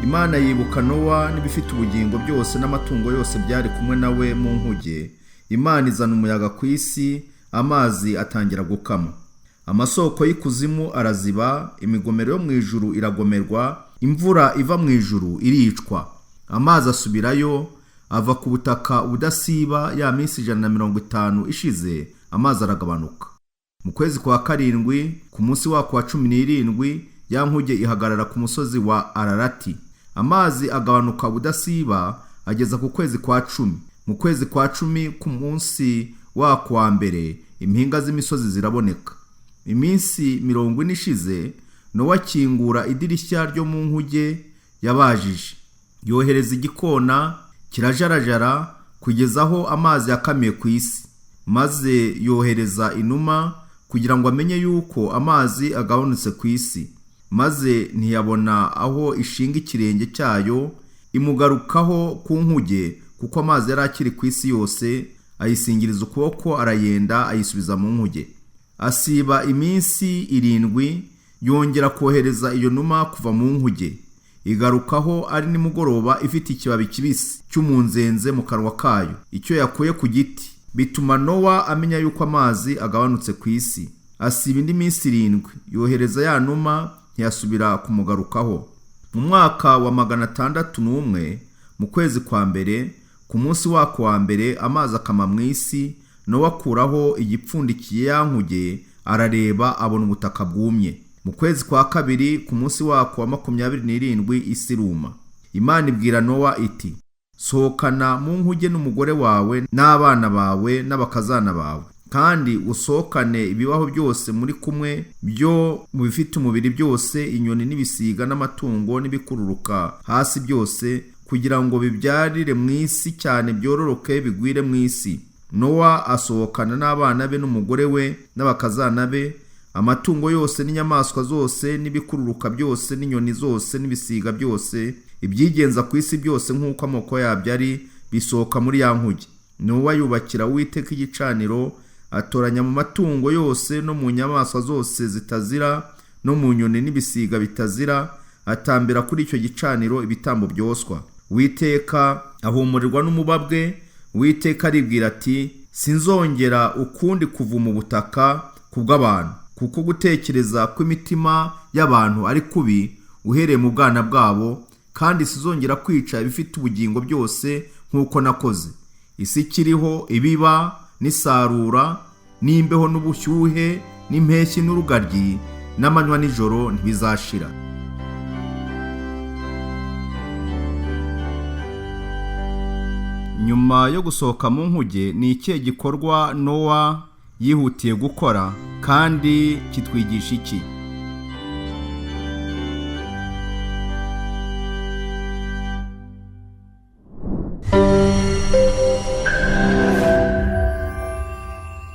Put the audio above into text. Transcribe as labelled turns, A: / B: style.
A: Imana yibuka Nowa n'ibifite ubugingo byose n'amatungo yose byari kumwe nawe mu nkuge. Imana izana umuyaga ku isi, amazi atangira gukama. Amasoko y'ikuzimu araziba, imigomero yo mu ijuru iragomerwa, imvura iva mu ijuru iricwa. Amazi asubirayo ava ku butaka ubudasiba. Ya minsi 150 ishize, amazi aragabanuka. Mu kwezi kwa karindwi, ku munsi wako wa 17, ya nkuge ihagarara ku musozi wa Ararati. Amazi agabanuka ubudasiba ageza ku kwezi kwa 10. Mu kwezi kwa 10, ku munsi wako wa mbere, impinga z'imisozi ziraboneka. Iminsi 40 ishize, Nowa akingura idirishya ryo mu nkuge yabajije, yohereza igikona kirajarajara kugeza aho amazi yakamiye ku isi. Maze yohereza inuma kugira ngo amenye yuko amazi agabanutse ku isi, maze ntiyabona aho ishinga ikirenge cyayo, imugarukaho ku nkuge, kuko amazi yari akiri ku isi yose. Ayisingiriza ukuboko, arayenda, ayisubiza mu nkuge. Asiba iminsi 7, yongera kohereza iyo numa kuva mu nkuge. Igarukaho ari nimugoroba, ifite ikibabi kibisi cy'umunzenze mu kanwa kayo, icyo yakuye ku giti. Bituma Nowa amenya yuko amazi agabanutse ku isi. Asiba indi minsi 7, yohereza ya numa, ntiyasubira kumugarukaho. Mu mwaka wa 601, mu kwezi kwa mbere, ku munsi wako wa mbere, amazi akama mu isi. Nowa akuraho igipfundikiye ya nkuge, arareba, abona ubutaka bwumye. Mu kwezi kwa kabiri, ku munsi wako wa 27, isi iruma. Imana ibwira Nowa iti: "Sohokana mu nkuge n'umugore wawe n'abana bawe n'abakazana bawe, kandi usohokane ibibaho byose muri kumwe byo mu bifite umubiri byose, inyoni n'ibisiga n'amatungo n'ibikururuka hasi byose, kugira ngo bibyarire mu isi cyane, byororoke bigwire mu isi." Nowa asohokana n'abana be n'umugore we n'abakazana be, amatungo yose n'inyamaswa zose n'ibikururuka byose n'inyoni zose n'ibisiga byose, ibyigenza ku isi byose nk'uko amoko yabyo ari, bisohoka muri ya nkuge. Nowa yubakira Uwiteka igicaniro, atoranya mu matungo yose no mu nyamaswa zose zitazira no mu nyoni n'ibisiga bitazira, atambira kuri icyo gicaniro ibitambo byoswa. Uwiteka ahumurirwa n'umubabwe. Uwiteka aribwira ati: "Sinzongera ukundi kuvuma ubutaka kubw'abantu, kuko gutekereza kw'imitima y'abantu ari kubi uhereye mu bwana bwabo, kandi sinzongera kwica ibifite ubugingo byose nk'uko nakoze. Isi ikiriho ibiba n'isarura, n'imbeho n'ubushyuhe, n'impeshyi n'urugaryi, n'amanywa n'ijoro ntibizashira." Nyuma yo gusohoka mu nkuge, ni ikihe gikorwa Nowa yihutiye gukora, kandi kitwigisha iki?